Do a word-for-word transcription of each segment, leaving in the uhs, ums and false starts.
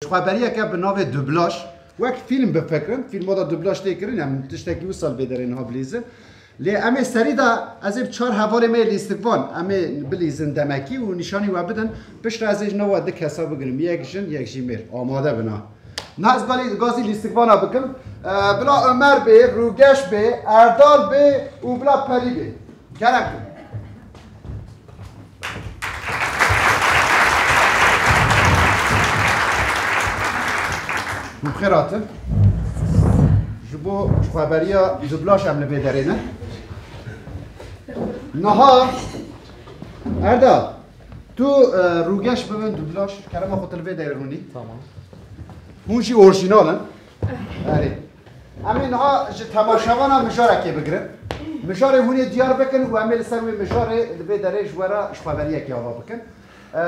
xweberiyeke bi navê dublaj. Wek fîlm bifikirin, fîlma de dublaj tê kirin, em tiştekî wisa li vê derê niha bilîzin. Lê em ê serî de ez ê bi çar hevalê me yê lîstikvan, em ê bilîzin demekî û nîşanî we bidin. Piştre ez ê ji nava du kesa bigirim, yek jin, yek jî mêr. Amade bin ha. Niha ez galî, gazî lîstikvana bikim. Ee, bila Ömer bê, Rûgeş bê, Erdal bê û bila Perî bê. Kerem kin. Hûn bi xêr hatin. Ji bo xweberiya dublaj em li vê derê ne. Niha, Erdal, tu, e, Rûgeş bibin dublaj, kerema xwe tu li vê derê rûnî. Tamam. Hûn jî orjînal in. Erê. Em ê niha ji temaşevana mijarekê bigirin. Mijarê hûn ê diyar bikin û em ê li ser wê mijarê li vê derê ji we re ji xweberiyekê ava bikin. Ee,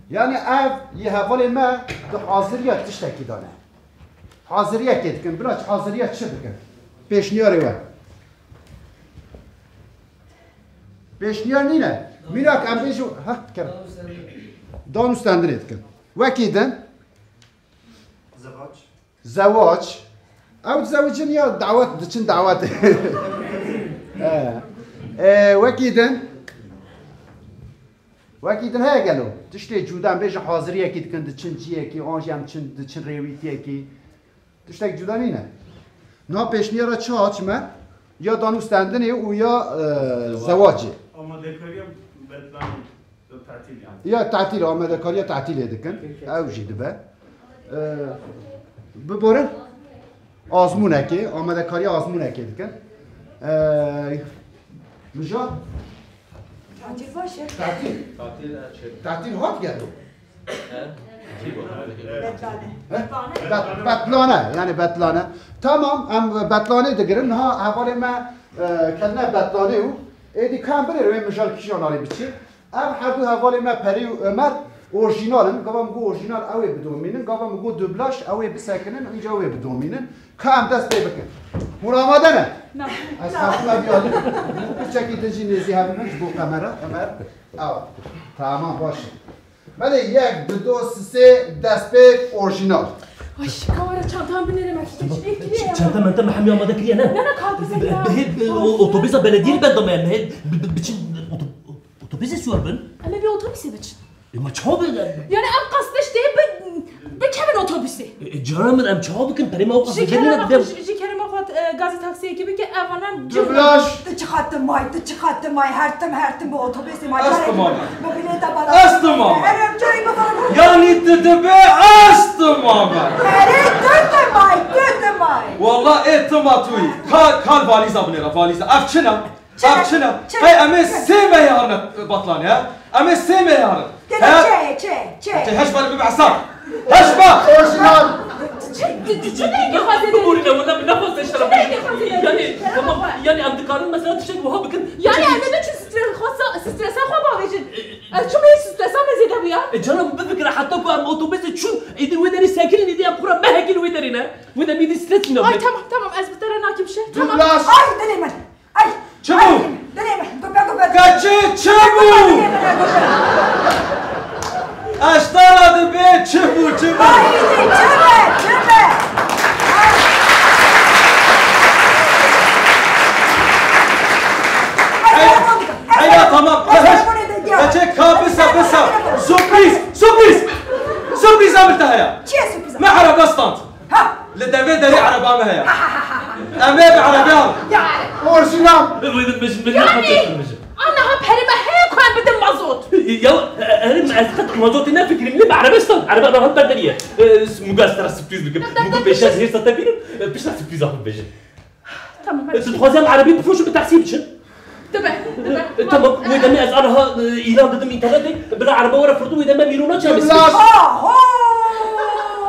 yanî ev yê hevalê me di haziriya tiştekî de ne. Haziriyekê dikin. Bila haziriya çi bikin? Pêşniyarê we. Pêşniyar nîne. Mînak em bêjin, ha, kerem. Dan û stendinê dikin. Wekî din. Zewac. Zewac. Ew dizewicin ya dawet, diçin dawet. He. E, wekî din. Wekî din heye gelo. Tiştê cuda em bêjin haziriyekî dikin, diçin ciyekî, an jî em çin, diçin rêwîtiyekî. Tiştek cuda nîne. Na pêşniyara çi hat ji me? Ya dan û stendinê û ya, e, zewacê. Amadekariya betlanê. Tatil yani. Ya tatil, amadekariya tatilê dikin. Ew jî dibe. Ee, biborin. Azmûnekê, amadekariya azmûnekê dikin. Ee, Mijan? Tatil baş e. Tatil. Tatil, e, şey. Tatil hat gelo. He? Çi bu? Betlane. He? Bet-, betlane, yani betlane. Tamam, em betlanê digirin. Ha, hevalê me, e, kelime betlanê û êdî ka em binêrin wê mijal kîjan alî biçî. Ev her du hevalê me Perî û Ömer orjînal in. Gava min got orjînal ew ê bidomînin, gava min got dublaj ew ê bisekinin, înca ew ê bidomînin. Ka em dest pê bikin. Hûn amade ne? Na. Ez xafim ev yadî. Piçekî din jî nêzî hev min ji bo kamera. Ömer. Ew. Tamam, baş e. Belê yek, du, do, sisê, dest pê orjînal. Ay, kamera çantam binêre me. Çanta manta me hemî amade kiriye ne? Ne, ne, kalk, Bi-, bi-, ya. Bi-, bi-, o-, otobüsa belediyê li benda me, me, bi-, bi-, biçin oto-, Otobusê siwar bin? Em ê bi otobusê biçin. E, ma çawa bin? Yani em qas tiştê bi, bikevin otobusê. E, e, cara min em çawa bikin? Perê me o qas Ji vegerîne kerema xwe, didem. Ji, ji kerema xwe, e, gazê taksiyekî bike, ev anan Dublaj. Tu çiqat tu may, tu çiqat tu may, her tim, her tim bi otobusê may. Ez Carê tamam. Bi bilêta bala. Ez tamam. Erem carê bi bala. Yani tu dibe ez tamam. Erê tu tu may, tu tu may. Walla ê tima tu yî. Ka, kal valiza binêre, valiza. Ev çi ne? Ev çi ne? Hey, em ê sê mehê harin betlanê, he? Em ê sê mehê harin. He? Çe, çe, çe. Çe, heş bar bibe hesab. Heş bar. Orjinal. Çi, çi, çi dengê xwazê de? Biborîne, wela min nexwest şeref bêjim. Çi dengê xwazê de? Yani, tamam, yani em dikarin mesela tiştek wiha bikin. Yani em ê biçin stres, xwasa, stresa xwe bavêjin. Ez çûm ê stresa me zêde bûya. E, cana min bifikire heta ku em otobusê çûn, êdî wê derê sekinîn, êdî em xwe re mehekîn wê derê ne. Wê demî dî stres çîna. Ay, tamam, tamam, ez bi te re nakîm şer. Tamam. Dublaj. Ay, dilê min. Ay. Çi bû? Ay, dilê min. Gupe, gupe. Keçê, çi bû? Dilê min, gupe. Eştara dibe, çi bû, çi bû? Ay, çi be, çi be? Ay. Ay, Ay, tamam, tamam. Ay, Ay, tamam. Ay, Ay, tamam. Keçê, ka, bisa, bisa. Sürpriz, sürpriz. Sürpriz amir te heye. Çi ye sürpriz? Me araba stand. Ha! Li devê derê ereba me heye. Em ê bi erebê an. Ya! Orjînal! Wê din bijin, min Yani, nexwest bijin. Anaha perê me heye ku em bidin mazot. Ya, e, e, ez qet mazotê nefikirîm, lê bi erebe stand, erebe rahat berderiye. E, s-, Muga ez te re sürpriz bikim. Muga pêşiya ez hêrsa te bînim, e, pişta sürpriza xwe bibêjin. Tamam, hadi. E, tu dixwazî em erebî bifroşin, bi taksî biçin? Dibe, dibe. E, tamam, wê demê ez aniha, e, îlan didim înternetê, bila erebe were firotin, wê demê mîrona çabe. Dublaj. Aho! Aho!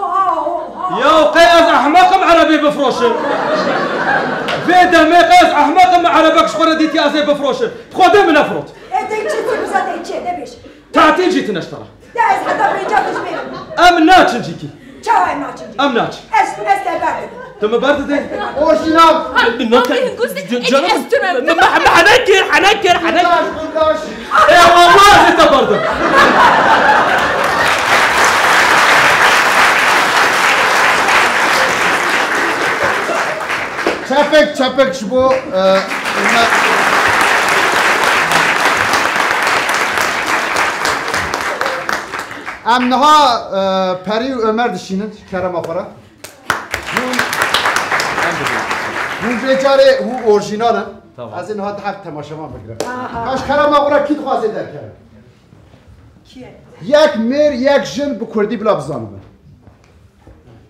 Aho! Ya qey ez ehmeq im erebê bifroşim? Vê demê qey ez ehmeq im erebek ji xwe re dîtiye ez ê bifroşim? Bi Xwedê min nefirot. E, dê çi, çi bize dê çi, dê bêj. Tatil jî tune ji te re. Ya ez heta pênca dijmêrim. Em naçin cîkî. Çawa em naçin cîkî? Em naçin. Ez, ez te berdidin. Tu min berdidê? Orjînal. Min nake. Canım, min, min, min hene kir, hene kir, hene kir. Ê Allah, ez te berdim. Çepek, çepek ji bo, e, me-, em niha, e, Perî û Ömer dişînin, kerema xwe re. Hûn, hûn vê carê hûn orjînal in. Tamam. Ez ê niha di hev temaşevan bigirim. Aha. Kaş kerema xwe re kî dixwaze derkeve? Kî ye? Yek mêr, yek jin bi kurdî bila bizanibin.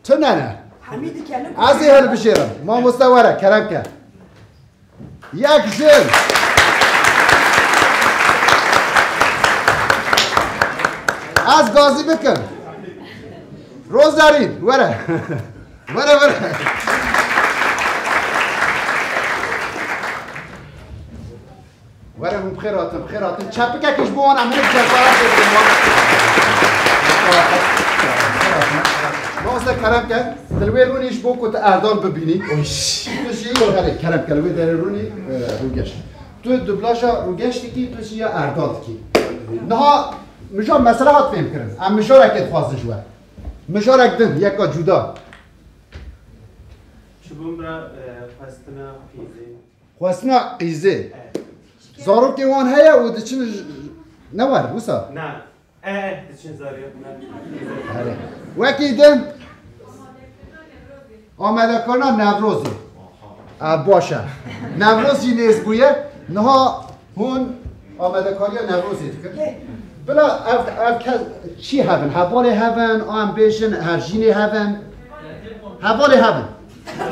Tu ne ne? Hemî dikene. Ez ê hilbijêrim. Mamoste were, kerem ke. Yek jin. Ez gazî bikim. Rozerîn, were. Were, were. Were, hûn bi xêr hatin, bi xêr hatin. Çepikekî ji bo wan em hinek cezayir bikin. Mamoste kerem ke, tu li wê rûnî ji bo ku tu Erdal bibînî. Tu jî, erê, kerem ke, li wê derê rûnî, e, Rûgeş. Tu dublaja Rûgeş dikî, tu jî ya Erdal dikî. Niha mijar, mesele hat fêhmkirin. Em mijarekê dixwazin ji we. Mijarek din, yeka cuda. Çi bûn bira, e, xwestina qîzê. Xwestina qîzê. Evet. Zarokê wan heye û diçin j-, ne wer, wisa? Na. E, e, diçin zarê, na. Erê. Wekî din amadekarina Newrozê. E, baş e. Newroz jî nêz bûye. Niha hûn amadekariya Newrozê dikin. Bila ev, ev kes çi hebin? Hevalê hebin, an bêjin, hevjînê hebin. Hevalê hebin.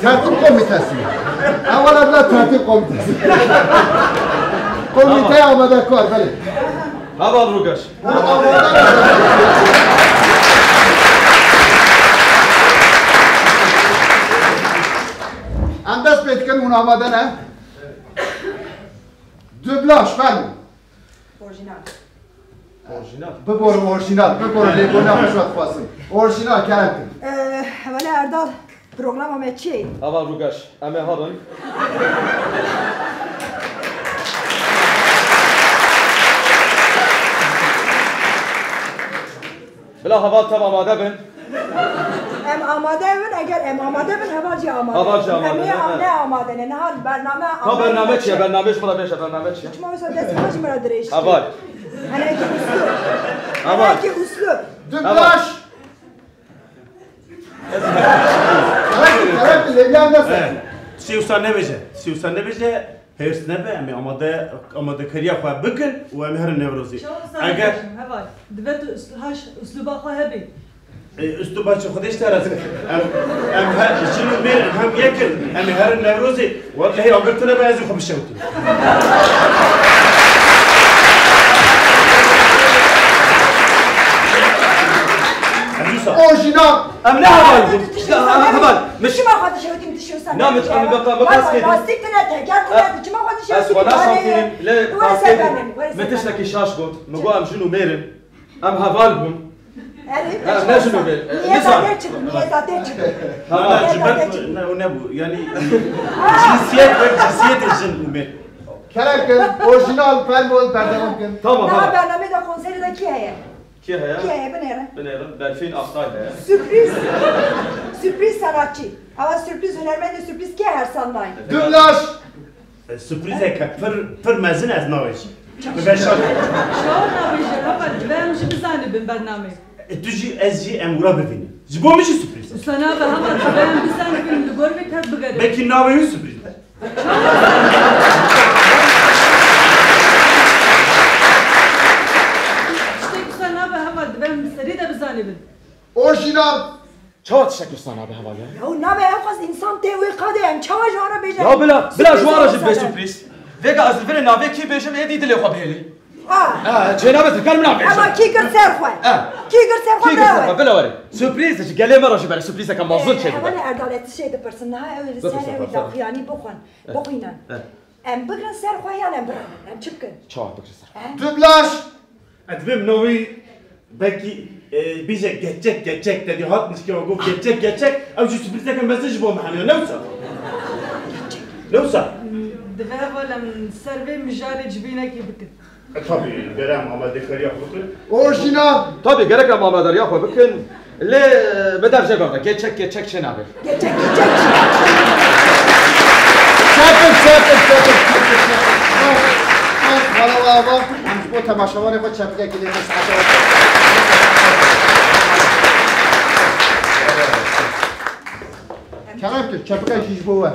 Tertîp komitesi. Ewela bila tertîp komitesi. Komîteya amadekar, belê. Heval Rûgeş. Em dest pê dikin, hûn amade ne? Dublaj, fermo. Orjînal. Orjînal. Bibor orjînal, bibor lêborîna xwe ji we dixwazim. Orjînal, kerem kin. Ee, wele Erdal, programa me çi ye? Heval Rûgeş, em ê herin. Bila heval tev amade bin. Em amade bin, eger em amade bin, heval jî amade. Heval jî amade bin, em ê he. Ne amade ne. Niha bername amade. Bername çi ye? Bername ji min re bêje, bername çi ye? Çima wisa destê xwe ji min re dirêj dikî? Heval. Henekî uslub. Heval. Henekî uslub. Dublaj. Kerem, kerem, lêbiyan dest. He. Tiştê wisa nebêje. Tiştê wisa nebêje. Hêrs nebe, em ê amade, amadekariya xwe bikin û em ê herin Newrozê. Çawa wisa nebêjim, heval? Dibe tu uslu-, haş, usluba xwe hebî. E, usluba çi Xwedê ji te razî. Em, em he, jin û mêr hem yek in. Em ê herin Newrozê. Wellehî agir tune be ez ê xwe bişewtim. Em wisa. Orjînal. Em ne heval bûn? Heval. Çima xwe dişewitî, min tiştê wisa nebêje. Na, min, em, min, min, min, Lastik tune, teker tune, tu çima xwe dişewitî? Ez xwe naşantinim, lê min tiştekî şaş got. Min got em jin û mêr in. Em heval bûn. Erê, ne jin û mêr. Niyeta te çi bû? Niyeta te çi bû? Heval. Niyeta te çi bû? Ne, o nebû. Yanî, cinsiyet wek cinsiyetê jin û mêr. Kerem kin, orjînal, fermo, berdewam kin. Tamam, tamam. Niha bernameyê de, konserê de kî heye? Kî heye? Kî heye, binêrin. Binêrin, Delfîn Aktay heye. Sürpriz. Sürpriz sanatçı. Ama sürpriz, hunermendê sürpriz kê her sal nayê? Dublaj. E, sürprizeke pir, pir mezin ez navêjim. Bi beşa. Çawa navêje, heval, divê em jî bizanibin bernamê. E, tu jî, ez jî em wira bivînin. Ji bo min jî sürpriz e. Wisa nabe, heval, divê em bizanibin, li gor vê tev bigerin. Belkî navê wî sürpriz be. Tiştek wisa nabe, heval, divê em bi serî de bizanibin. Orjînal. Çawa tiştek wisa nabe, heval ya? Ya nabe, ew qas însan tê wê qadê, em çawa ji wan re bêjin? Ya bila, bila ji wan re jî bê sürpriz. Vêga ez li virê navê kî bêjim, êdî dilê xwe bihêlî. Ha. Ha, çênabe, tu kar min navê. Ama kî girt ser xwe? Ha. Kî girt ser xwe? Kî girt ser xwe? Bila were. Sürpriz, ji gelê me re jî bere sürprizeke mezin çêdibe. Hevalê Erdal, ez tiştê dipirsim, niha ew li ser ew daxuyanî bixwin. Bixwînin. Em bigrin ser xwe yan em biranin? Em çi bikin? Çawa bigrin ser xwe? Dublaj! Ez dibêm navê belkî, e, bêje geçek, geçek, te dî hat mişkê got geçek, geçek, ew jî sürprîzeke mezin ji bo me hene, ne wisa? Ne wisa? Divê heval em ser vê mijarê civînekê bikin. E, tabî, gerek em amadekariya xwe bikin. Orjînal! Tabî, gerek em amadekariya xwe bikin. Lê, e, bi dev jê berde, geçek, geçek çê nabe. Geçek, geçek. Merhaba, ava, em ji bo temaşevanê xwe çepikekî lê xwe saete. Kerem tu, çepikekî ji bo we.